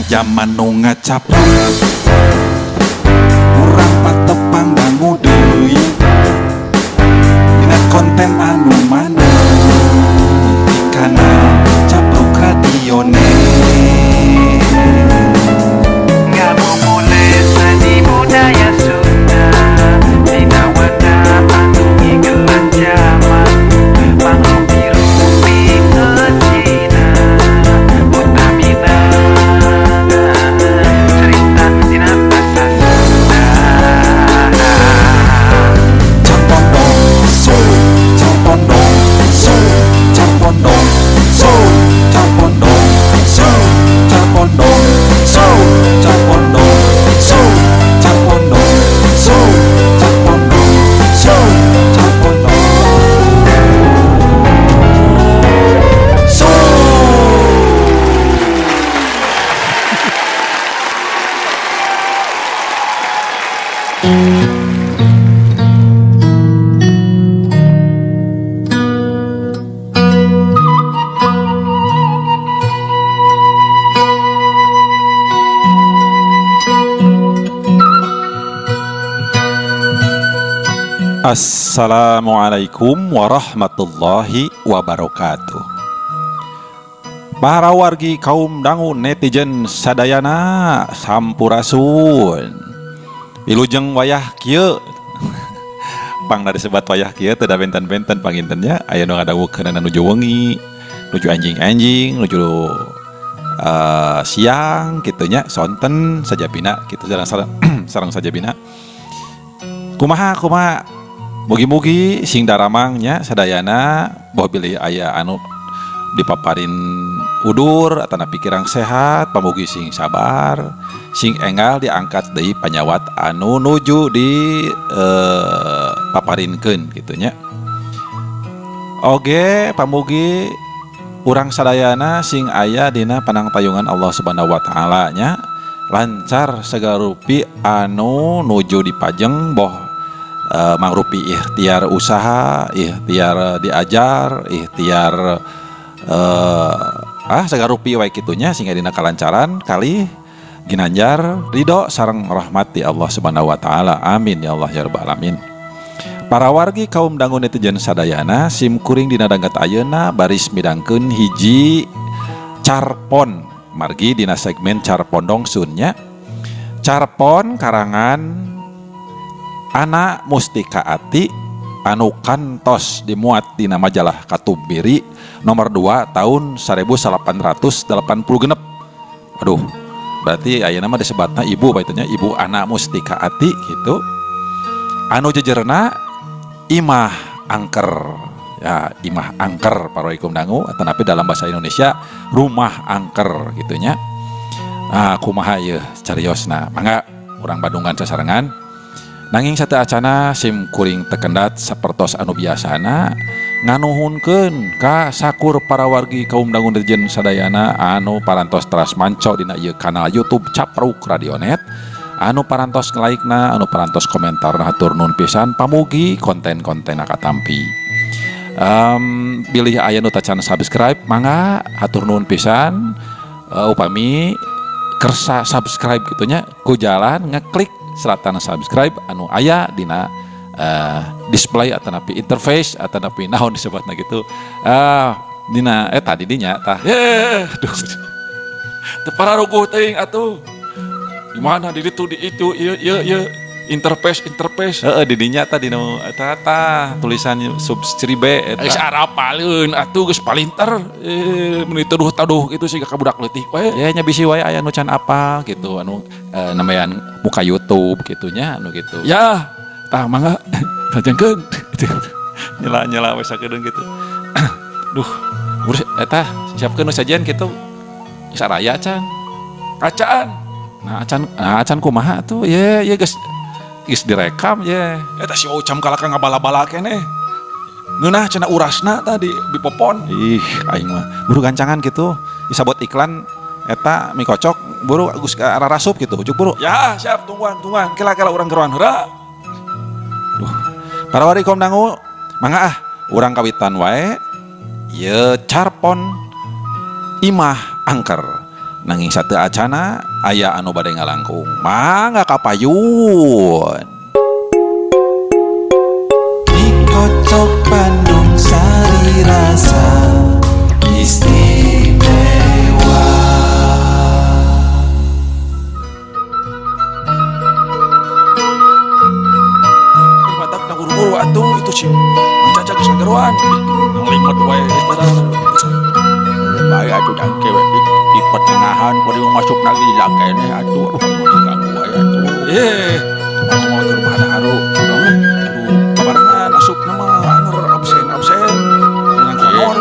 Zaman nu ngacapruk urang patepang dangu deui dina konten anu maneh di kanal Capruk Radionet. Ngabubulit seni budaya Sunda dina wadah anu ngigelan jaman mangrupi-rupi Cina utamina cerita dina basa Sunda. Carpondong so, carpondong so, carpondong so, carpondong so, carpondong so, carpondong so, carpondong so, carpondong so, carpondong so. Assalamualaikum warahmatullahi wabarakatuh. Para wargi kaum dangu netizen sadayana sampurasun. Wilujeng wayah kieu. Pang dari sebat wayah kieu teu da benten-benten pangintennya aya nu ngadangukeunana nuju wengi, nuju anjing-anjing, nuju siang kitu nya sonten sajabina kitu sareng sajabina. Kumaha kumaha mugi-mugi sing daramangnya sadayana boh bilih aya anu dipaparin udur atana pikiran sehat pamugi sing sabar sing enggal diangkat deui panyawat anu nuju di paparinkeun kitu nya. Oge pamugi urang sadayana sing aya dina panangtayungan Allah Subhanahu wa taala nya, lancar segala rupi anu nuju dipajeng boh mangrupi ikhtiar usaha, ikhtiar diajar, ikhtiar segala rupi wae kitunya sehingga dina kalancaran kali ginanjar ridho sareng rahmat di Allah Subhanahu wa taala. Amin ya Allah ya rabbal alamin. Para wargi kaum dangu netizen sadayana sim kuring dina dangat ayeuna baris midangkeun hiji carpon margi dina segmen Carpondong Sun nya. Carpon karangan Anak Mustika Ati anu kantos dimuat dina majalah Katumbiri nomor 2 tahun 1880 genep. Aduh, berarti ayeuna mah disebatna ibu baitunya ibu Anak Mustika Ati gitu. Anu jejerna imah angker. Ya, imah angker paroikum dangu atanapi dalam bahasa Indonesia rumah angker gitunya. Nah, kumaha ieu cariosna? Mangga urang Bandungan sasarengan. Nanging sateuacana sim kuring tekendat sapertos anu biasana nganuhunkeun ka sakur para wargi kaum dangu netizen sadayana anu parantos teras manco dina ieu kanal YouTube Capruk Radionet anu parantos nge-like-na anu parantos komentarna hatur nuhun pisan pamugi konten-konten katampi. Bilih aya nu tacan subscribe mangga hatur nuhun pisan upami kersa subscribe gitunya ku jalan ngeklik selatan subscribe anu aya dina display atanapi interface atanapi naon disebutna gitu dina tadi dinya tah aduh teu pararuguh teuing atuh di mana di ditu di itu ieu ieu ieu interface interface heeh di dinya tah dina eta tah tulisan subscribe eta geus arapaleun atuh geus palinter meuni tuduh-taduh kitu siga ka budak leutik we ya nya bisi wae aya nu can apal gitu anu namayan muka YouTube gitunya anu gitu. Ya, tah mangga lajengkeun. Nyela-nyela we sakedeung gitu. Duh, urus eta siapkeun nu sajian kitu. Geus araya can. Acaan. Nah, acan kumaha atuh? Ye, ye geus geus direkam ye. Eta si Ucam kalaka ngabala-bala keneh. Ngeunah cenah urasna tadi dipopon. Ih, aing mah buru gancangan gitu. Disabot iklan eta mie kocok buru geus ararasup gitu, ujuk buru. Ya, siap tungguan, tungguan. Kela-kela urang geroan heula. Duh. Para wargi kaum dangu, mangga ah urang kawitan wae. Ye carpon imah angker. Nanging sateu acana aya anu bade ngalangkung. Mangga kapayun. Dikocok Bandung sari rasa istimewa. Batak na buru-buru atuh itu sih. Mang Caca geus ngageroan. Limut wae eta. Bae atuh dangke we di pertengahan kudu masuk lagi di lakene atuh. Aduh ganggu wae atuh. Kumaha ke rumah haru. Aduh, babarengan asupna mah anger absen-absen. Menang honor.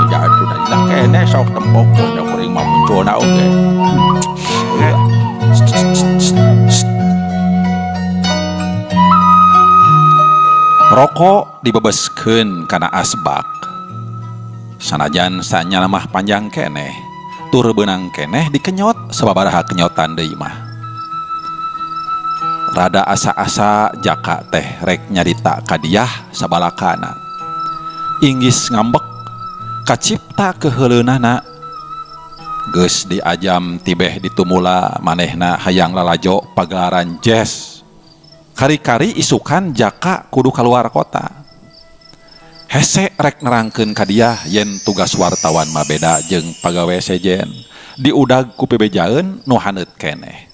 Tidak atuh da lakene sok tempok da kuring mah munculna oge. Rokok dibebeskeun kana asbak. Sanajan sanyana mah panjang keneh, tur beunang keneh dikenyot sababaraha kenyotan deui mah. Rada asa-asa Jaka teh rek nyarita ka Diah sabalakana. Inggis ngambek kacipta keheuleunana. Geus diajam tibeh ditumula manehna hayang lalajo pagelaran jazz. Kari-kari isukan Jaka kudu kaluar kota. Hese rek nerangkeun ka Diah yen tugas wartawan mah beda jeung pagawe sejen. Diudag ku pibejaeun nu haneut keneh.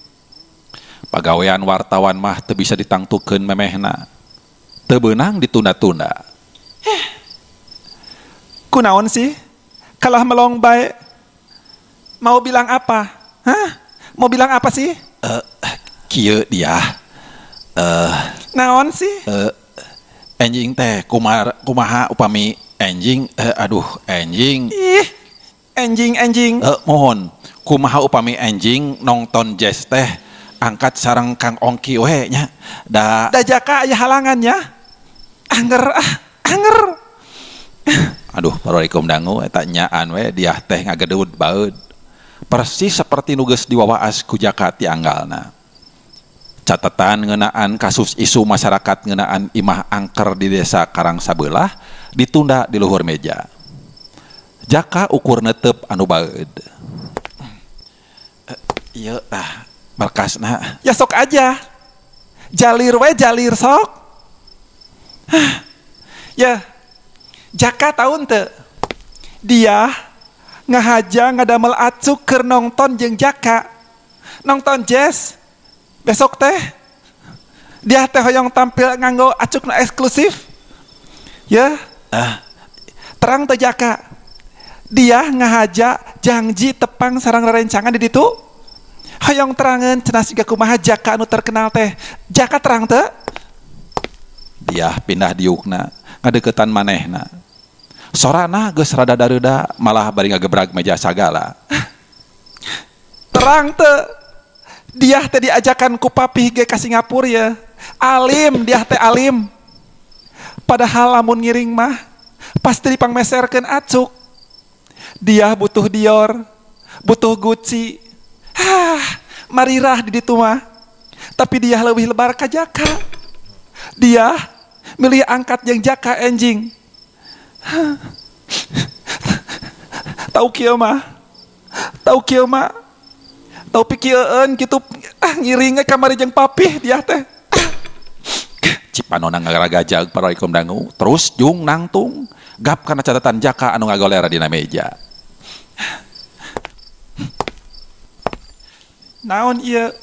Pagawean wartawan mah teu bisa ditangtukeun memehna. Teu beunang ditunda-tunda. Kunaon sih? Kalah melong bae. Mau bilang apa? Hah? Mau bilang apa sih? Kieu Diah. Naon sih? Enjing teh kumaha upami enjing aduh enjing. Ih, enjing enjing. Mohon kumaha upami enjing nongton jazz teh angkat sareng Kang Ongki we nya. Da Jaka aya halangannya. Anger ah, anger. Aduh, paraikum dangu eta nyaan we Diah teh ngagedeud baeud. Persis seperti nu geus diwawaas ku Jaka ti anggalna. Catatan ngeunaan kasus isu masyarakat ngeunaan imah angker di desa Karang Sabelah ditunda di luhur meja. Jaka ukur netep anu baeud. Ieu tah berkasna. Ya sok aja. Jalir we jalir sok. Ya. Jaka taun teu. Dia ngahaja ngadamel acuk keur nongton jeung Jaka. Nongton jazz. Besok teh dia teh hoyong tampil nganggo acuk nu eksklusif. Ya. Terang teh Jaka. Dia ngahaja janji tepang sarang rerencangan di ditu. Hoyong terangan cenah siga kumaha Jaka anu terkenal teh. Jaka terang teu? Dia pindah diukna ngadeukeutan manehna. Sorana geus rada dareuda malah bari ngagebrag meja sagala. Terang teu? Dia teh diajakan ku papih ge ka Singapura ya. Alim dia teh alim. Padahal lamun ngiring mah pasti dipangmeserkeun acuk. Dia butuh Dior, butuh Gucci. Hah, marirah di ditu mah. Tapi dia leuwih lebar ka Jaka. Dia milih angkat jeung Jaka enjing. Tau kieu mah. Tau kieu mah. Tau pikieun kitu ngiringnya kamari jeung papih dia teh. Cipanona ngagaragajag paraikum dangu terus jung nangtung gap kana catatan Jaka anu ngagolera dina meja. Naon ieu?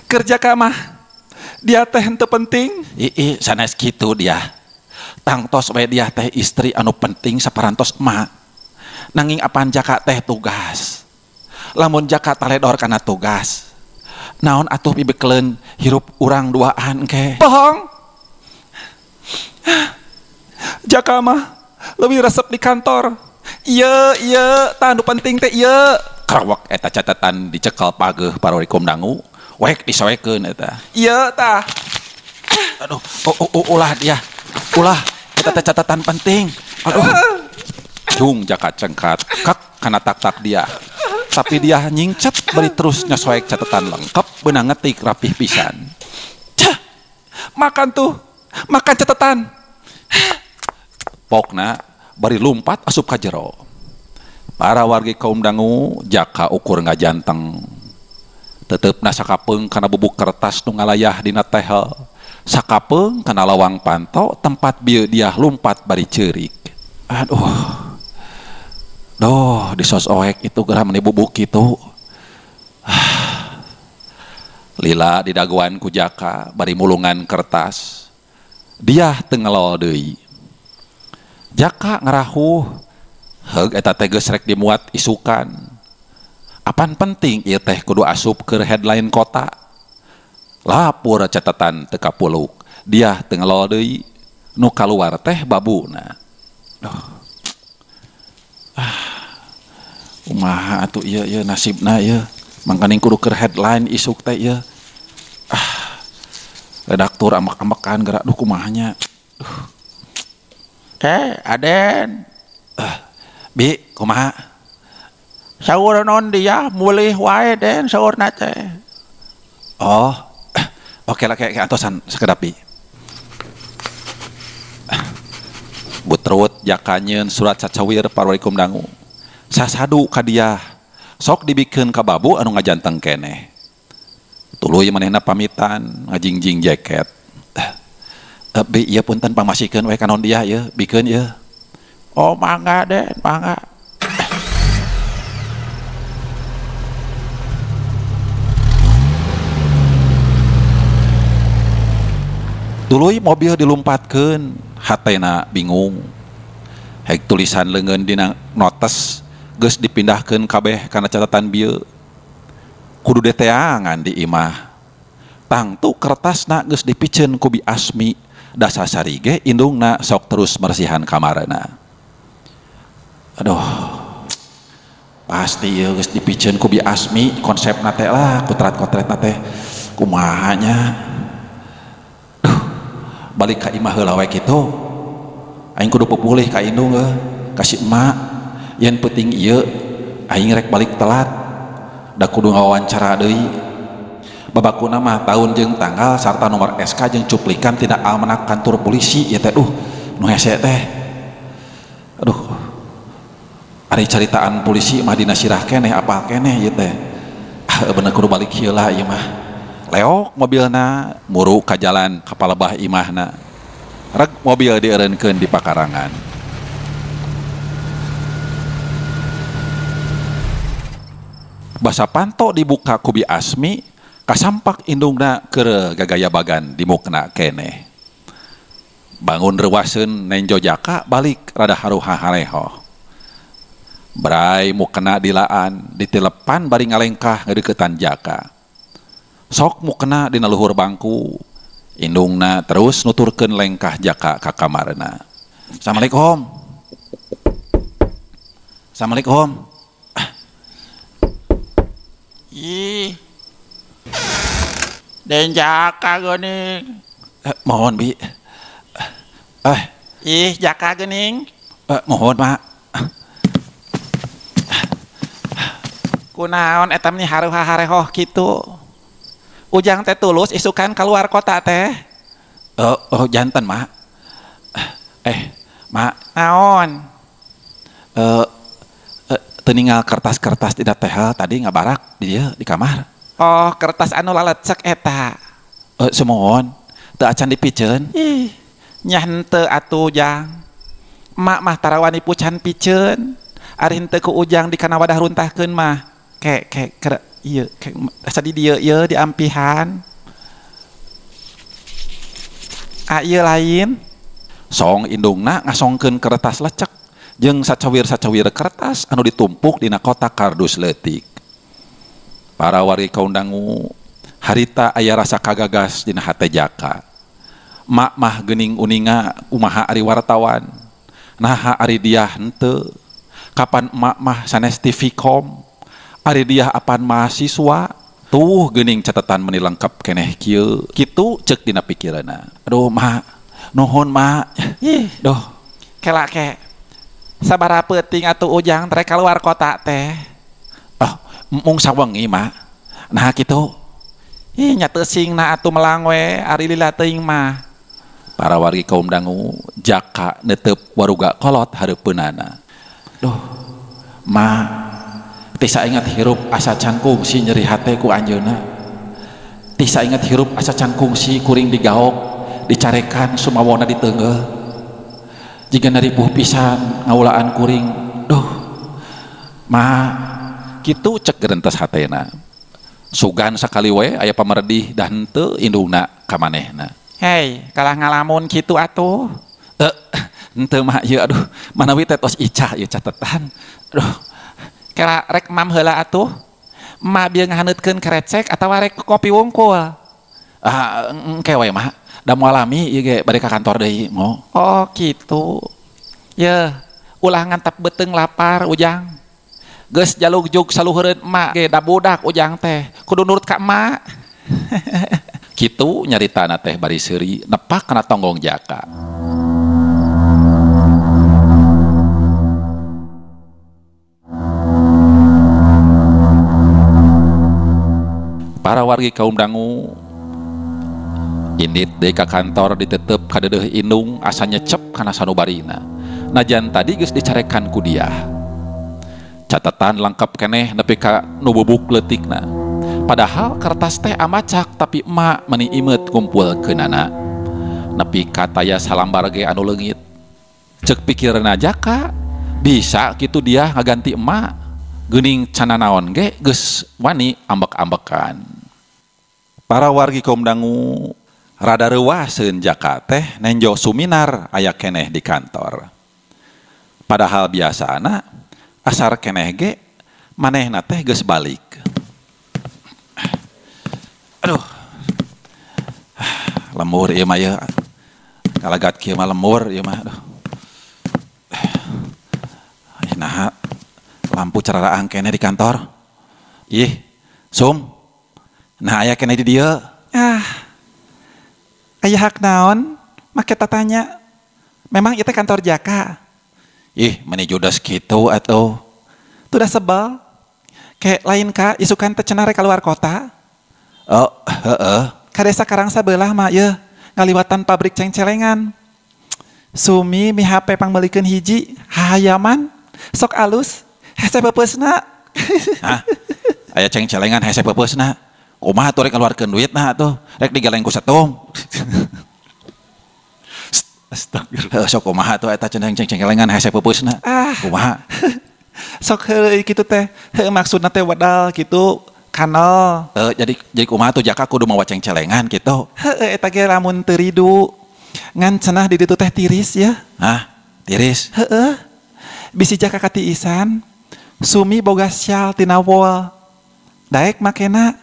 Kerja ka mah dia teh henteu penting. Ih sanes kitu dia. Tangtos we dia teh istri anu penting saparantos emak. Nanging apan Jaka teh tugas. Lamun Jaka taledor kana tugas. Naon atuh pibekeleun hirup urang duaan ke. Bohong. Jaka mah lebih resep di kantor. Ieu ieu tah nu penting teh ieu. Karawak eta catatan dicekel pageuh parorikum dangu, wek disoekeun eta. Ieu tah. Aduh, ulah dia. Ulah eta teh catatan penting. Aduh. Jung Jaka cengkat kak kana tak-tak dia. Tapi dia nyingcet bari terus nyosoek catatan lengkap beunang ngetik rapih pisan. Cah, makan tuh, makan catatan. Pokna Bari lumpat asup ka jero. Para wargi kaum dangu Jaka ukur ngajanteng. Tetepna sakapeung kana bubuk kertas nu ngalayah dina tehel. Sakapeung kana lawang panto tempat bieu dia lumpat bari ceurik. Aduh. Duh, disosoek itu geura meni bubuk kitu. Lila didagoan ku Jaka bari mulungan kertas. Dia teu ngelol deui. Jaka ngarahuh, heug eta teh geus rek dimuat isukan. Apan penting ieu teh kudu asup keur headline kota. Lapor catatan teu kapuluk. Dia teu ngelol deui. Nu kaluar teh babuna. Duh. Kumaha atuh ieu ieu nasibna ieu. Mangkaning kudu keur headline isuk teh ieu. Redaktur ambek-ambekan gerak duh kumaha nya. Duh. Aden. Bi, kumaha? Saur non dia mulih wae Den saurna teh. Oh. Oke lah kayak antosan sekedap bi. Butrut Jaka nyeun surat sacawir parwarikum dangu. Sasadu ka dia. Sok dibikeun ka babu anu ngajanteng keneh. Tuluy manehna pamitan ngajingjing jaket. Bi ieu punten pamasikeun we ka non dia ieu, bikeun ieu. Oh mangga Den, mangga. Tuluy mobil dilumpatkeun, hatena bingung. Hek tulisan leungeun dina notes geus dipindahkeun kabeh kana catatan bieu. Kudu deteangan di imah. Tangtu kertasna geus dipiceun ku Bi Asmi, da sasari ge indungna sok terus mersihan kamarna. Aduh. Pasti ieu geus dipiceun ku Bi Asmi konsepna teh lah kutrat-kotretna teh kumaha nya. Duh, balik ka imah heula we kitu. Aing kudu pupulih ka indung euy, ka si emak. Yen penting ieu aing rek balik telat. Da kudu ngawawancara deui. Babakuna mah tahun jeung tanggal sarta nomor SK jeung cuplikan tina almanak kantor polisi ieu teh duh nu hese teh. Aduh. Ari caritaan polisi mah dina sirah keneh apal keneh ieu teh. Ah bener kudu balik heula ieu mah. Leok mobilna muru ka jalan ka palebah imahna. Reg mobil dieureunkeun di pakarangan. Basa panto dibuka ku Bi Asmi, kasampak indungna keur gagaya bagan di mukna keneh. Bangun reuaseun nenjo Jaka balik rada haruha hareho. Bray mukena dilaan, ditilepan bari ngalengkah ngadeukeutan Jaka. Sok mukena dina luhur bangku, indungna terus nuturkeun lengkah Jaka ka kamarna. Assalamualaikum. Assalamualaikum. Ih. Den Jaka geuning. Mohon Bi. Ih, Jaka geuning. Mohon, Pak. Kunaon eta meni haruha-harehoh kitu. Ujang teh tulus isukan keluar kota teh. Oh jantan, Mak. Mak, naon? Teu kertas-kertas tidak tehel tadi ngabarak di dieu di kamar. Oh, kertas anu lalecek eta. Sumuhun, teu acan dipiceun. Ih, nya henteu atuh Jang. Emak mah tarawani pucan piceun. Ari henteu ku Ujang di kana wadah runtahkeun mah. Ke ke ke ieu ke asa di dieu ieu diampihan. Ah ieu lain. Song indungna ngasongkeun kertas lecek jeung sacawir-sacawir kertas anu ditumpuk dina kotak kardus leutik. Para wargi kaundangu harita aya rasa kagagas dina hate Jaka. Mak mah geuning uninga kumaha ari wartawan. Naha ari dia henteu. Kapan emak mah sanes TV-com. Ari dia apan mahasiswa. Tuh geuning catatan meni lengkap keneh kieu. Kitu ceuk dina pikiranna. Aduh mak, nuhun mak. Ih, doh. Kela ke. Sabaraha peuting atuh Ujang trek keluar kota teh. Oh, mung sawengi mak. Nah kitu. Ih, nya teu singna atuh melang we ari lila teuing mah. Para wargi kaum dangu Jaka netep waruga kolot hareupeunana. Duh, ma teu sainget hirup asa can kungsi nyeri hate ku anjeunna. Teu sainget hirup asa can kungsi kuring digaok, dicarekan sumawona diteunggeuh. Jiga naripuh pisan ngaulaan kuring. Duh, ma kitu cek gerentes hatena. Sugan sakali we aya pamerdih dah henteu indungna ka manehna. Hei, kalah ngalamun kitu atuh. Henteu mah ieu aduh, manawi teh tos icah ieu catetan. Aduh, kera rek mam heula atuh. Ma bieu ngahaneutkeun kerecek atawa rek kopi wungkul. Ah, engke we mah. Da moal lami ieu ge bade ka kantor deui ngo. Oh, kitu. Yeuh, ulah ngantap beuteung lapar Ujang. Geus jalugjug saluhureun emak ge da budak Ujang teh. Kudu nurut ka emak. Kitu nyaritana teh bari seuri nepak kana tonggong Jaka. Para wargi kaum dangu indit deui ka kantor ditetep kadeudeeh indung asa nyecep kana sanubarina. Najan tadi geus dicarekan ku dia. Catatan lengkap keneh nepi ka nu bubuk leutikna. Padahal kertas teh amacak tapi emak meni imeut ngumpulkeunana. Nepi ka taya salambar ge anu leungit. Ceuk pikirna Jaka, bisa kitu dia ngaganti emak. Geuning cana naon ge geus wani ambek-ambekan. Para wargi kaum dangu rada reuaseun Jaka teh nenjo Suminar aya keneh di kantor. Padahal biasana asar keneh ge manehna teh geus balik. Aduh. Lembur ieu mah ieu. Kalagat kieu mah lembur ieu mah aduh. Naha lampu cararaang keneh di kantor. Ih, Sum. Nah aya keneh di dieu. Ah. Aya hak naon? Make tatanya. Memang ieu teh kantor Jaka. Ih, meni judes kitu atuh. Tuh dah sebel. Kayak lain ka isukan teh cenah rek keluar kota. Oh, heeh. Ka desa Karang sabelah mah yeuh, ngaliwatan pabrik cengcelengan. Sumi mi HP pangmeulikeun hiji, hahayaman, sok alus, hese peupeusna. Hah? Aya cengcelengan hese peupeusna. Kumaha atuh rek ngaluarkeun duitna atuh? Rek digeleng ku setung. Astagfirullah. Sok kumaha atuh eta cenah cengcelengan hese peupeusna? Ah. Kumaha? Sok heueuh kitu teh. Heueuh maksudna teh wedal kitu. Kanal. Jadi kumaha tuh Jaka kudu mawa cengcelengan gitu. Heeh, eta ge lamun teu ridu. Ngan cenah di ditu teh tiris ya. Hah? Tiris? Heeh. Bisi Jaka katiisan, Sumi boga syal tina wol. Daek makena.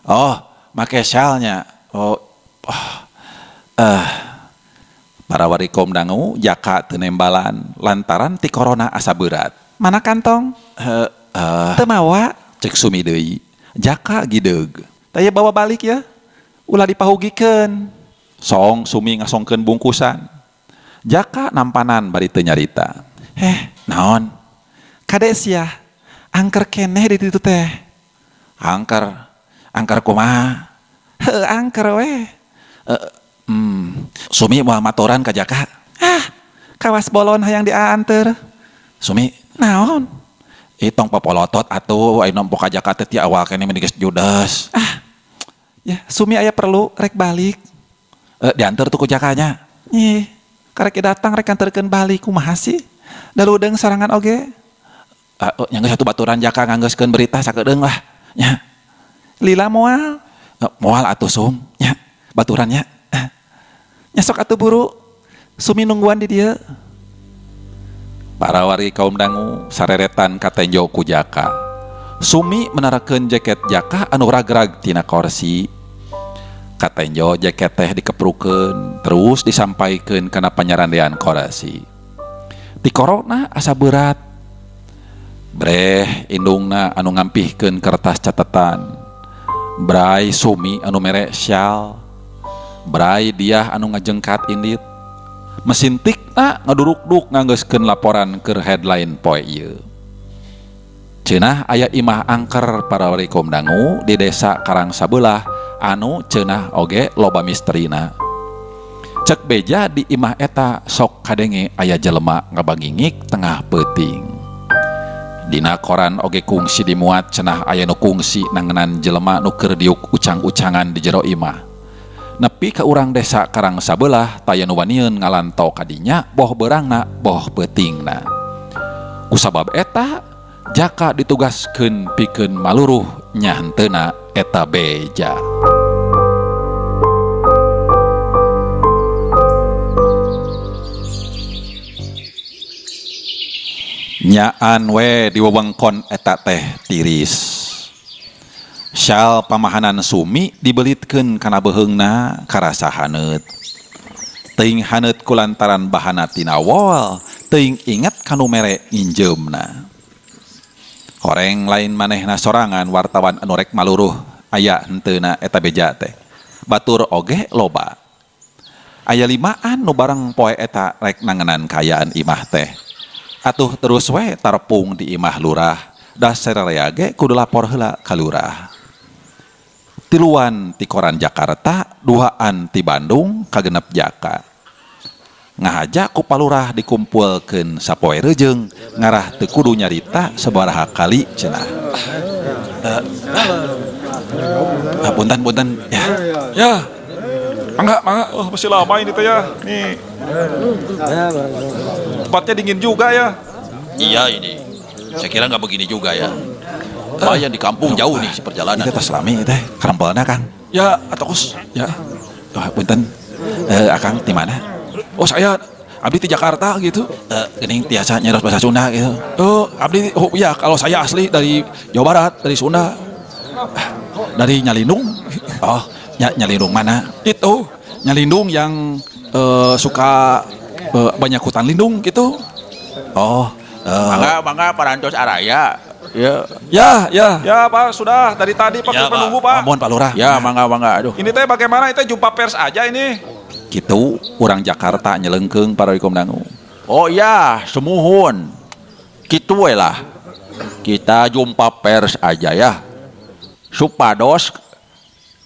Oh, make syalnya. Oh. Oh. Para wargi kaum dangu Jaka teu nembalan lantaran ti corona asa berat. Mana kantong? Teu mawa. Cek Sumi deui. Jaka gideug. Taya bawa balik ya. Ulah dipahugikeun. Song Sumi ngasongkeun bungkusan. Jaka nampanan bari teu nyarita. Heh, naon? Kade sia, angker keneh di ditu teh. Angker. Angker kumaha? Heuh, angker we. Sumi moal matoran ka Jaka. Ah, kawas bolon hayang dianteur. Sumi, naon? Ih, tong popolotot atuh ayeuna nempo ka Jaka teh ti awal keneh meni geus judes. Ah. Ya, Sumi aya perlu rek balik. Dianteur tuh ku Jakanya. Ih, karek datang rek anterkeun balik kumaha sih? Da ludeung sorangan oge. Nya geus atuh baturan Jaka nganggeuskeun berita sakedeung lah. Nya. Lila moal. Moal atuh Sum, nya. Baturannya. Nya sok atuh buru. Sumi nungguan di dieu. Para wargi kaum dangu sareretan katenjo ku Jaka. Sumi menarakeun jaket Jaka anu ragrag tina korsi. Katenjo jaket teh dikeprukeun terus disampaikeun kana panyarandean korsi. Ti korona asa berat. Breh indungna anu ngampihkeun kertas catatan. Brai Sumi anu mere syal. Brai Diah anu ngajengkat indit. Mesin tikna ngadurukduk nganggeuskeun laporan keur headline poe ieu. Cenah aya imah angker para wargi kaum dangu di desa Karang sabelah anu cenah oge loba misterina. Cek beja di imah eta sok kadenge aya jelema ngabangingik tengah peuting. Dina koran oge kungsi dimuat cenah aya nu kungsi nangenan jelema nu keur diuk ucang-ucangan di jero imah. Nepi ka urang desa Karang sabelah taya nu wanieun ngalanto kadinya boh beurangna boh peutingna. Kusabab eta Jaka ditugaskeun pikeun maluruh nyahanteuna eta beja. Nyaan we di wewengkon eta teh tiris. Syal pamahanan sumi dibelitkeun kana beuheungna karasa haneut. Teuing haneut kulantaran bahana tina wol, teuing inget kanu mere nginjeumna. Horeng lain manehna sorangan wartawan anu rek maluruh aya henteuna eta beja teh. Batur oge loba. Aya limaan nu bareng poe eta rek nangenan kaayaan imah teh. Atuh terus we tarpung di imah lurah, dasar rea ge kudu lapor heula ka lurah. Tiluan ti koran Jakarta, duaan ti Bandung kagenep Jaka. Ngahaja ku palurah dikumpulkeun sapoe rejeung ngarah teu kudu nyarita sabaraha kali cenah. Punten ya. Ya. Mangga, mangga. Oh, masih lama ini teh ya. Nih. Tempatnya dingin juga ya. Iya ini. Saya kira nggak begini juga ya. Lumayan di kampung jauh nih perjalanan. Itu tos lami teh karempelna Kang. Ya, atos. Ya. Oh, punten. Akang di mana? Oh, saya abdi di Jakarta gitu. Geuning tiasa nyeros bahasa Sunda gitu. Oh, abdi oh iya kalau saya asli dari Jawa Barat, dari Sunda. Dari Nyalindung. Oh, Nyalindung mana? Itu Nyalindung yang suka banyak hutan lindung gitu. Oh, mangga parantos araya. Ya. Ya, ya. Ya, Pak, sudah dari tadi Pak ya, menunggu, Pak. Mohon Pak Lurah. Ya, mangga. Aduh. Ini teh bagaimana? Itu jumpa pers aja ini. Gitu, urang Jakarta nyelengkeung para ikom dangu. Oh iya, semuhun. Kitu we lah. Kita jumpa pers aja ya. Supados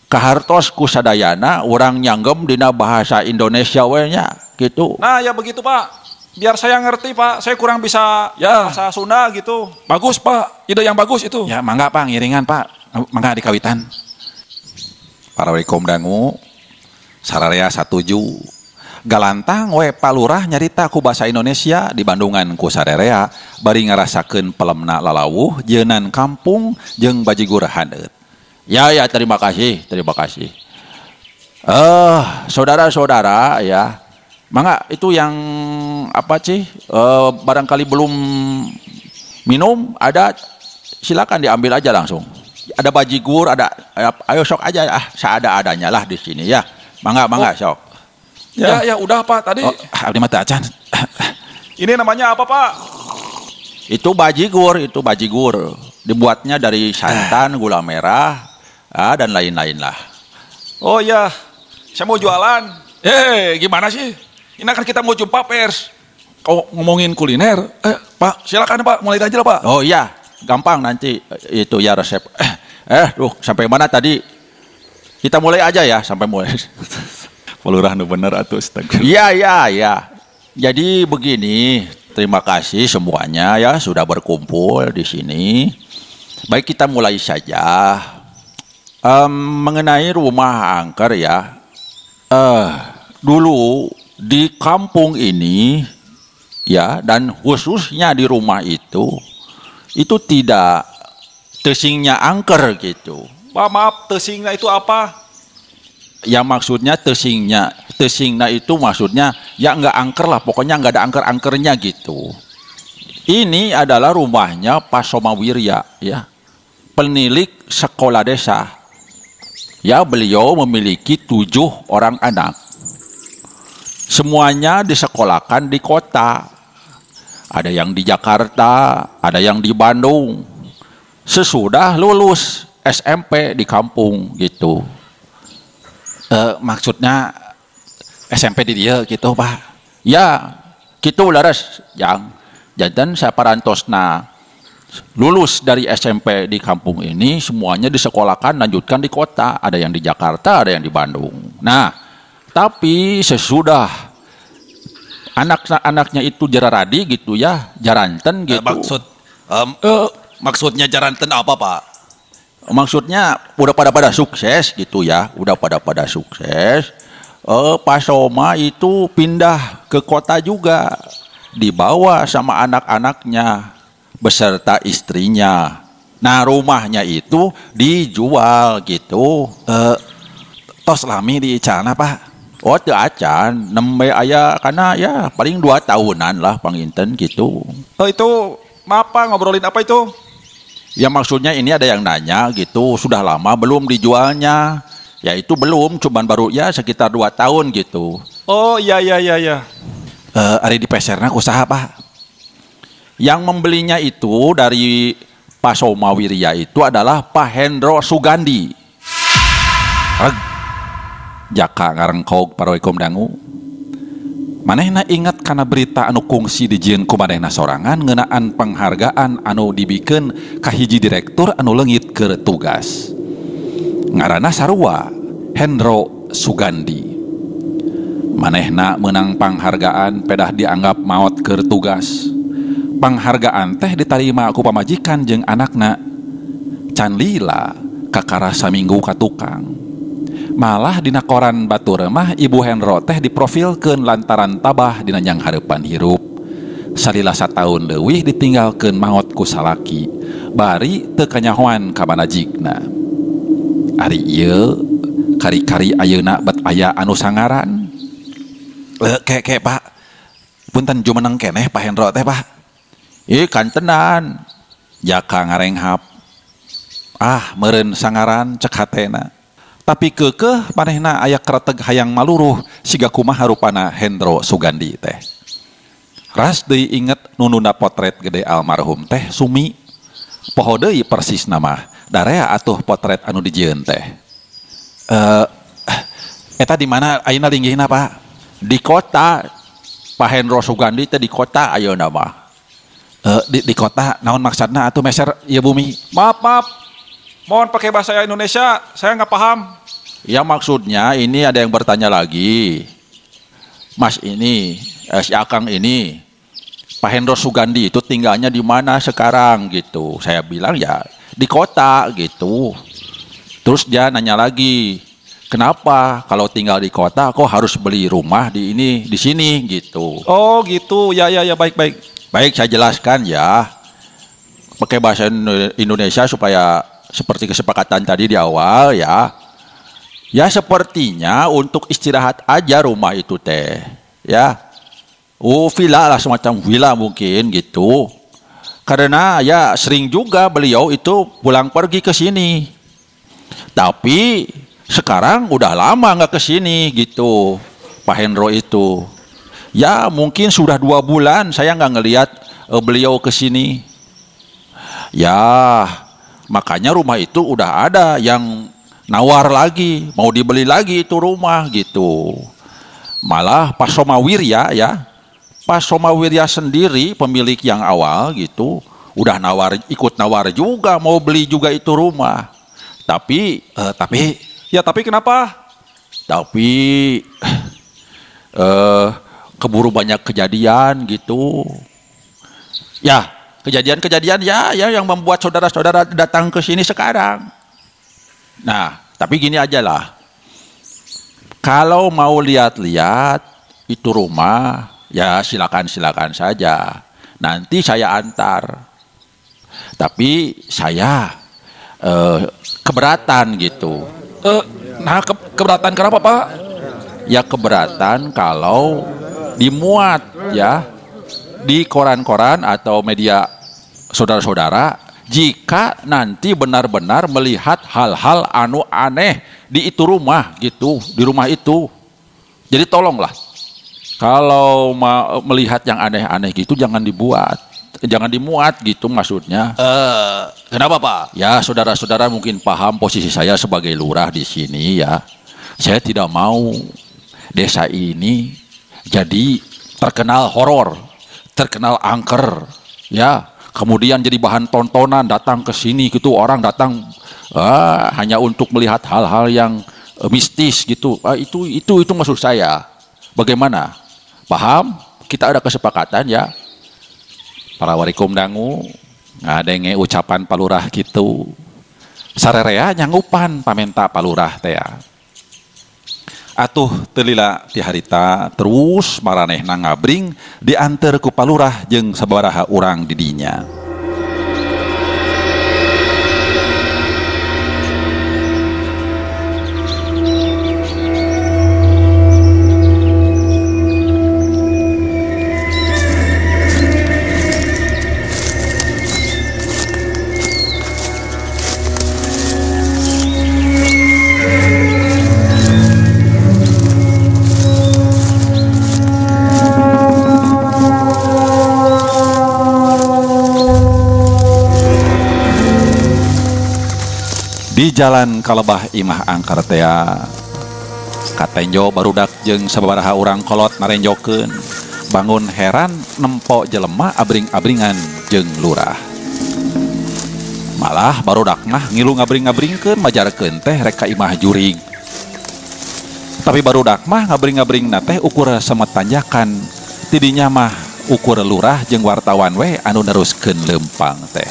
kahartos ku sadayana urang nyanggem dina bahasa Indonesia we nya gitu. Nah, ya begitu, Pak. Biar saya ngerti, Pak. Saya kurang bisa ya bahasa Sunda gitu. Bagus, Pak. Ide yang bagus itu. Ya, mangga, Pak, ngiringan, Pak. Mangga dikawitan. Para ikom dangu sararea satuju. Galantang we palurah nyarita ku bahasa Indonesia di Bandungan ku sarerea bari ngarasakeun pelemna lalawuh jeunan kampung jeung bajigur haneut. Ya ya, terima kasih, terima kasih. Saudara-saudara ya. Mangga itu yang apa sih? Barangkali belum minum ada, silakan diambil aja langsung. Ada bajigur, ada ayo sok aja ah, seada-adanya lah di sini ya. Mangga, mangga, sok. Ya, ya, udah Pak tadi. Oh, abdi mah teu acan. Ini namanya apa, Pak? Itu bajigur, itu bajigur. Dibuatnya dari santan, gula merah, dan lain-lain lah. Oh iya, saya mau jualan. Gimana sih? Ini kan kita mau jumpa pers. Kau ngomongin kuliner, Pak, silakan Pak, mulai aja lah Pak. Oh iya, gampang nanti itu ya resep. Duh, sampai mana tadi? Kita mulai aja ya, sampai mulai. Palurah nu bener atuh astagfirullah. Iya, iya, iya. Jadi begini, terima kasih semuanya ya sudah berkumpul di sini. Baik, kita mulai saja. Mengenai rumah angker ya. Dulu di kampung ini ya, dan khususnya di rumah itu tidak tesingnya angker gitu. Pak, maaf, tesingnya itu apa? Ya maksudnya tesingnya itu maksudnya ya nggak angker lah, pokoknya nggak ada angker-angkernya gitu. Ini adalah rumahnya Pak Somawirya ya, penilik sekolah desa. Ya, beliau memiliki 7 orang anak. Semuanya disekolahkan di kota. Ada yang di Jakarta, ada yang di Bandung. Sesudah lulus SMP di kampung gitu. Maksudnya SMP di dia gitu Pak? Ya, gitu laras. Yang jantan saya parantosna lulus dari SMP di kampung ini semuanya disekolahkan lanjutkan di kota. Ada yang di Jakarta, ada yang di Bandung. Nah, Tapi sesudah anak-anaknya itu jararadi gitu ya, jaranten gitu. Maksudnya jaranten apa, Pak? Maksudnya udah pada sukses gitu ya, udah pada sukses. Pak Soma itu pindah ke kota juga, dibawa sama anak-anaknya beserta istrinya. Nah, rumahnya itu dijual gitu. Tos lami di icalna, Pak? Oh, teu acan, nembe aya karena ya paling 2 tahunan lah panginten gitu. Oh, itu apa ngobrolin apa itu? Ya maksudnya ini ada yang nanya gitu, sudah lama belum dijualnya? Ya itu belum, cuman baru ya sekitar 2 tahun gitu. Oh, iya. Ari di peserna ku saha, Pak? Yang membelinya itu dari Pak Soma Wirya itu adalah Pak Hendro Sugandi. Reg. Jaka ngarengkog paroekom dangu. Manehna ingat kana berita anu kungsi dijieun ku manehna sorangan ngeunaan penghargaan anu dibikeun ka hiji direktur anu leungit keur tugas. Ngaranna sarua Hendro Sugandi. Manehna meunang panghargaan pedah dianggap maot keur tugas. Panghargaan teh ditarima ku pamajikan jeung anakna. Can lila kakara saminggu ka tukang. Malah dina koran batur mah Ibu Hendro teh diprofilkeun lantaran tabah dina nyang hareupan hirup. Salila sataun leuwih ditinggalkeun maot ku salaki. Bari teu kanyahoan ka manajigna. Ari ieu kari-kari ayeuna bet aya anu sangaran. Ke Pak. Punten jumeneng keneh Pak Hendro teh, Pak. Ih, kantenan. Jaka ngarenghap. Ah, meureun sangaran cek hatena. Tapi keukeuh manehna aya kereteg hayang maluruh siga kumaha rupana Hendro Sugandi teh. Ras deui inget nununa potret gede almarhum teh Sumi. Poho deui persis nama, darea atuh potret anu dijieun teh. Eta di mana ayeuna linggihna, Pak? Di kota. Pak Hendro Sugandi teh di kota ayeuna mah. Di kota naon maksudna atuh meser ieu bumi? Maaf. Mohon pakai bahasa Indonesia, saya nggak paham. Ya maksudnya ini ada yang bertanya lagi. Mas ini, si Akang ini, Pak Hendro Sugandi itu tinggalnya di mana sekarang gitu. Saya bilang ya di kota gitu. Terus dia nanya lagi, kenapa kalau tinggal di kota kok harus beli rumah di ini, di sini gitu. Oh gitu, ya baik. Baik, saya jelaskan ya. Pakai bahasa Indonesia supaya seperti kesepakatan tadi di awal ya. Ya sepertinya untuk istirahat aja rumah itu teh ya. Oh villa lah, semacam villa mungkin gitu. Karena ya sering juga beliau itu pulang pergi ke sini. Tapi sekarang udah lama nggak ke sini gitu Pak Hendro itu. Ya mungkin sudah 2 bulan saya nggak ngelihat beliau ke sini. Ya makanya rumah itu udah ada yang nawar lagi, mau dibeli lagi itu rumah gitu. Malah Pak Soma Wirya ya, Pak Soma Wirya sendiri pemilik yang awal gitu, udah nawar, ikut nawar juga mau beli juga itu rumah. Tapi tapi kenapa? Tapi keburu banyak kejadian gitu. Ya, kejadian-kejadian ya yang membuat saudara-saudara datang ke sini sekarang. Nah, tapi gini aja lah. Kalau mau lihat-lihat itu rumah, ya silakan-silakan saja. Nanti saya antar. Tapi saya keberatan gitu. Nah, keberatan kenapa, Pak? Ya keberatan kalau dimuat ya di koran-koran atau media saudara-saudara jika nanti benar-benar melihat hal-hal anu aneh di itu rumah gitu, di rumah itu. Jadi tolonglah kalau melihat yang aneh-aneh gitu jangan dibuat, jangan dimuat gitu maksudnya. Kenapa, Pak? Ya saudara-saudara mungkin paham posisi saya sebagai lurah di sini ya. Saya tidak mau desa ini jadi terkenal horor, terkenal angker, ya. Kemudian jadi bahan tontonan, datang ke sini gitu, orang datang hanya untuk melihat hal-hal yang mistis gitu. Itu maksud saya. Bagaimana? Paham? Kita ada kesepakatan ya. Para warikum dangu ngadenge ucapan palurah kitu. Sarerea nyanggupan pamenta palurah teh. Atuh teu lila ti harita terus maranehna ngabring dianteur ku palurah jeung sababaraha urang di dinya. Di jalan kalebah imah angker tea katenjo barudak jeung sababaraha urang kolot narenjokeun bangun heran nempo jelema abring-abringan jeung lurah. Malah barudak mah ngilu ngabring-ngabringkeun majarkeun teh rek ka imah jurig. Tapi barudak mah ngabring-ngabringna teh ukur semet tanjakan, tidinya mah ukur lurah jeung wartawan we anu neruskeun leumpang teh.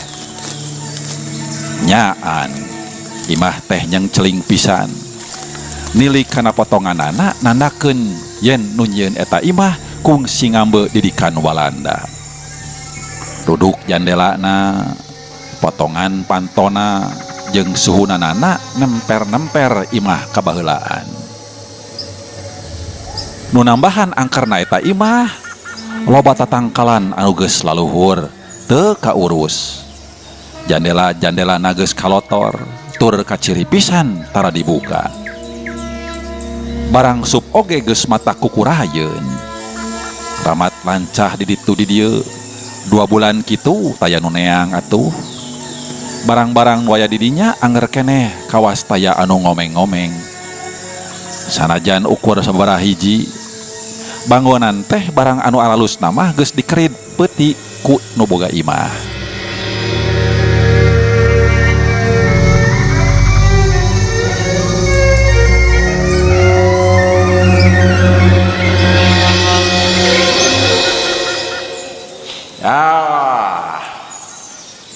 Nyaan imah teh nyeng celing pisan. Nili kana potonganana nandakeun yen nu nyieun eta imah kungsi ngambe didikan Walanda. Duduk jandelana, potongan pantona jeung suhunanana nemper-nemper imah kabaheulaan. Nu nambahan angkerna eta imah loba tatangkalan anu geus laluhur teu kaurus. Jandela-jandela geus kalotor tur kaciri pisan tara dibuka. Barang sup oge geus mata kukurahayeun. Ramat lancah di ditu di dieu. 2 bulan kitu taya nu neang atuh. Barang-barang nu aya di dinya anger keneh kawas taya anu ngomeng-ngomeng. Sanajan ukur sabaraha hiji. Bangunan teh barang anu alalus mah geus dikerid peuti ku nu boga imah. Ya,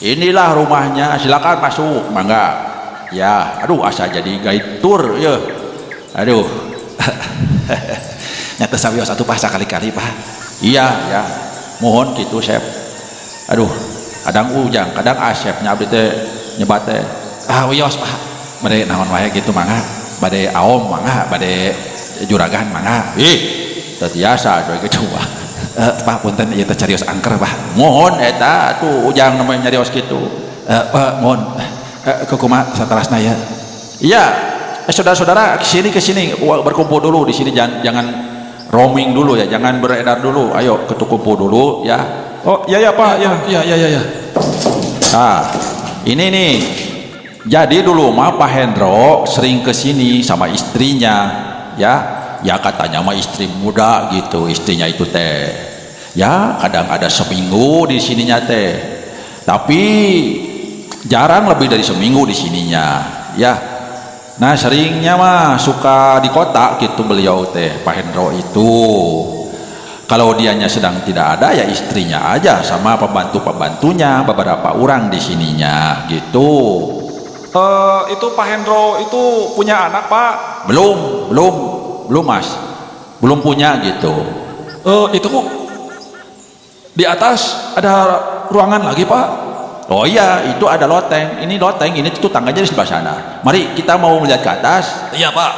inilah rumahnya, silakan masuk, mangga. Ya, aduh asa jadi guide tour ya. Aduh. Nyata sawios atuh Pak sakali-kali Pak. Iya, ya. Mohon gitu, Sep. Aduh, kadang ujang, kadang asepnya abdi teh nyebat teh. Ah, wios Pak. Bade naon wae gitu mangga. Bade aom mangga, bade juragan mangga. Ih, teu tiasa atuh kitu Pak. Pak punten ieu teh carios angker Pak. Mohon eta atuh ujang namanya nyarios kitu. Mohon kumaha saterasna ya. Iya, saudara-saudara kesini kesini berkumpul dulu di sini, jangan roaming dulu ya, jangan beredar dulu. Ayo kumpul dulu ya. Oh, iya ya Pak, ya. Iya iya iya. Nah, ini nih. Jadi dulu mah Pak Hendro sering kesini sama istrinya ya. Ya katanya mah istri muda gitu, istrinya itu teh. Ya kadang ada seminggu di sininya teh, tapi jarang lebih dari seminggu di sininya ya. Nah seringnya mah suka di kota gitu beliau teh, Pak Hendro itu. Kalau dianya sedang tidak ada ya istrinya aja sama pembantu-pembantunya beberapa orang di sininya gitu. Itu Pak Hendro itu punya anak Pak? Belum Mas, belum punya gitu. Itu kok di atas ada ruangan lagi Pak? Oh iya, itu ada loteng. Ini loteng, ini tuh tangganya di sebelah sana. Mari kita mau melihat ke atas. Iya Pak,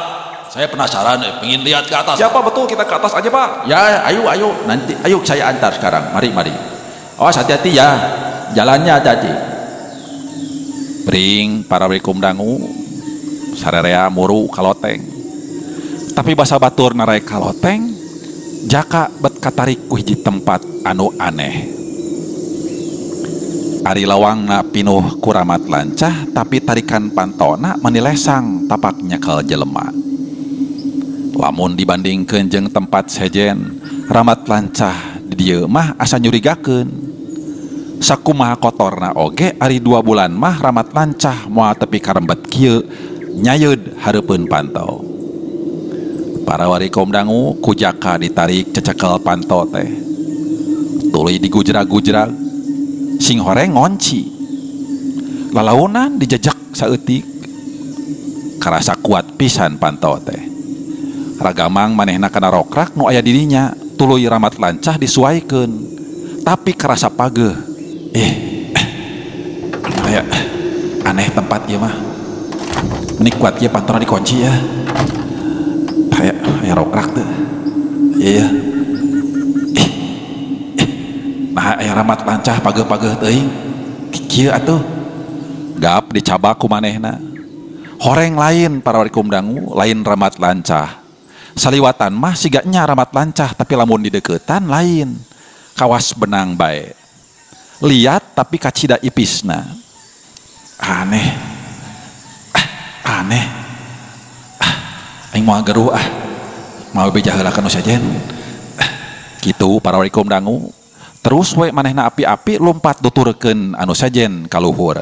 saya penasaran, pengen lihat ke atas. Ya Pak, betul, kita ke atas aja Pak. Ya, ayo, ayo, nanti, ayo saya antar sekarang. Mari, mari. Awas hati-hati ya, jalannya hati-hati. Bring para warikum dangu, sarerea muru kaloteng. Tapi basa batur narai kaloteng, jaka bet katarik ku hiji tempat anu aneh. Ari lawangna pinuh kuramat lancah, tapi tarikan pantona menilesang tapak nyekel jelema. Lamun dibandingkeun jeung tempat sejen, ramat lancah di dieu mah asa nyurigakeun. Sakumaha kotorna oge ari 2 bulan mah ramat lancah moal tepi karembet kieu Nyayud hareupeun panto. Para wari kaum dangu ku Jaka ditarik cecekel panto teh. Tuluy digujrag-gujrag. Sing horeng ngonci. Lalaunan dijejak saeutik. Karasa kuat pisan panto teh. Ragamang manehna kana rokrak nu aya dirinya, tuluy ramat lancah disuaikeun. Tapi karasa pageuh. Aya aneh tempat ieu mah. Meni kuat ieu pantona dikunci ya. Aya aya rokrak teh. Iya ya. Nah aya ramat lancah pageuh-pageuh teuing. Kieu atuh. Gap dicabak ku manehna. Horeng lain para warikum dangu, lain ramat lancah. Saliwatan mah siga nya ramat lancah tapi lamun dideukeutan lain. Kawas benang bae. Liat tapi kacida ipisna. Aneh. Aneh. Aing moal geruh ah. Mau beja heula ka nu sejen. Kitu para warikum dangu. Terus we manehna api-api lompat duturkeun anu sejen ka luhur.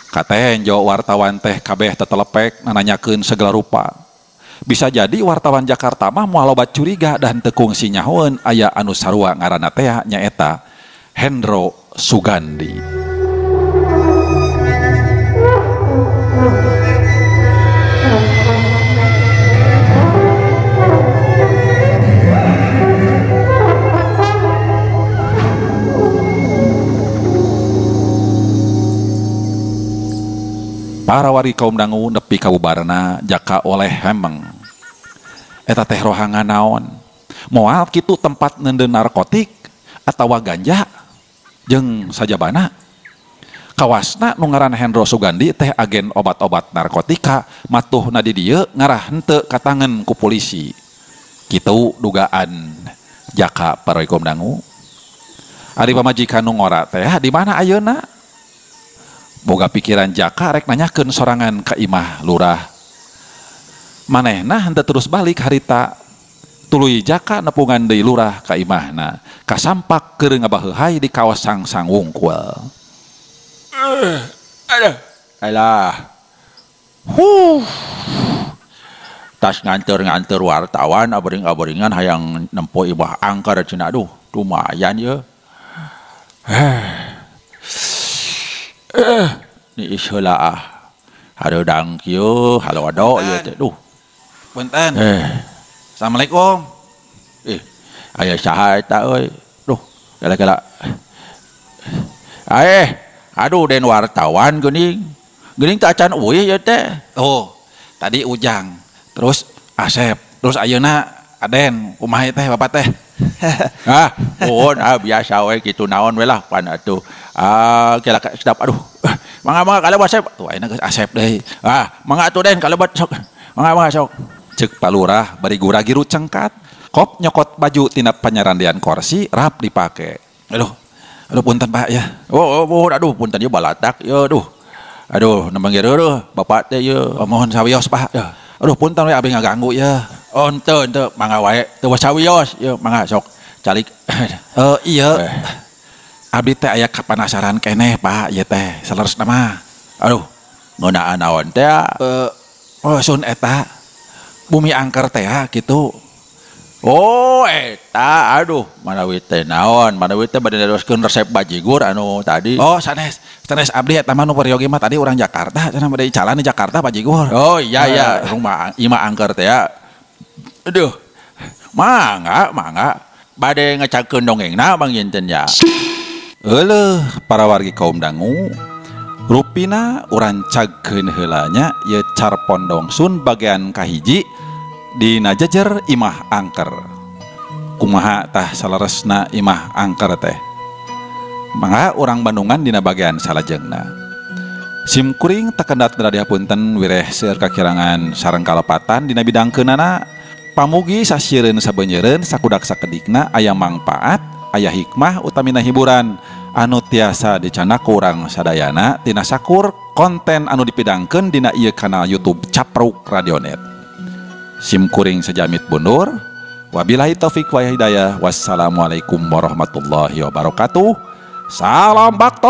Katenjo wartawan teh kabeh tetelepek nananyakeun segala rupa. Bisa jadi wartawan Jakarta mah moal loba curiga dan teu kungsi nyahoeun aya anu sarua ngaranna teh nyaeta Hendro Sugandi. Para wari kaum dangu nepi ka bubarna Jaka oleh hemeng. Eta teh rohangan naon? Moal kitu tempat neundeun narkotik atawa ganja jeung sajabana. Kawasna nu ngaran Hendro Sugandi teh agen obat-obat narkotika matuhna di dieu ngarah henteu katangen ku polisi. Kitu dugaan Jaka para wari kaum dangu. Ari pamajikan nu ngora teh di mana ayeuna? Boga pikiran Jaka rek nanyakeun sorangan ka imah lurah. Manehna henteu terus balik harita. Tuluy Jaka nepungan deui lurah ka imahna. Kasampak keur ngabaheuhay di kawas sangsang wungkul. Aduh, alah. Huh. Tas nganter-nganter wartawan abering-aberingan hayang nempo imah angker cenah aduh, lumayan ye. Ni is heula ah. Hareudang kieu halodo ieu teh duh. Punten. Assalamualaikum. Aya saha eta euy? Duh, kala-kala. Aduh den wartawan geuning. Geuning teh acan euy ieu teh. Oh, tadi Ujang, terus Asep, terus ayeuna Aden, kumaha teh bapak teh? Ah, oh, biasa we kitu naon we lah pan atuh. Ah, kela sedap aduh. Mangga-mangga kalebet Asep. Tuh ayeuna geus Asep deui. Ah, mangga atuh Den kalebet sok. Mangga-mangga sok. Ceuk Pak Lurah bari gura-giru cengkat. Kop nyokot baju tina panyarandian kursi rap dipake. Aduh. Aduh punten Pak ya. Oh, oh aduh punten ieu balatak ya aduh. Aduh nembang geureuh bapak teh ye. Oh, mohon sawios Pak. Ya. Aduh punten we abdi ngaganggu ya. Oh henteu henteu mangga wae teu sawios ye mangga sok calik. Iya. Abdi teh aya kapanasaran keneh Pak ieu teh saleresna mah. Aduh ngeunaan naon teh? Oh sun eta bumi angker teh kitu. Oh eta aduh manawi teh naon manawi teh bade neruskeun resep bajigur anu tadi. Oh sanes sanes abdi eta mah nu peryogi mah tadi urang Jakarta cenah bade icalan di Jakarta bajigur. Oh iya iya rumah imah angker teh ya. Aduh mangga mangga bade ngecangkeun dongengna manginten ya. Euleuh para wargi kaum dangu rupina urang cagkeun heula nya ieu carpon dongsun bagian kahiji dina jejer imah angker. Kumaha tah saleresna imah angker teh? Mangga urang Bandungan dina bagian salajengna. Sim kuring tekendat dihapunten wireh seueur kakirangan sareng kalepatan dina bidang keunana. Pamugi sasieureun sabeunjeureun sakudak sakedikna aya mangpaat, aya hikmah utamina hiburan anu tiasa dicandak ku urang sadayana tina sakur konten anu dipidangkeun dina ieu kanal YouTube Capruk Radionet. Sim kuring sejamit bundur. Wabillahi taufik wa hidayah. Wassalamualaikum warahmatullahi wabarakatuh. Salam bakto.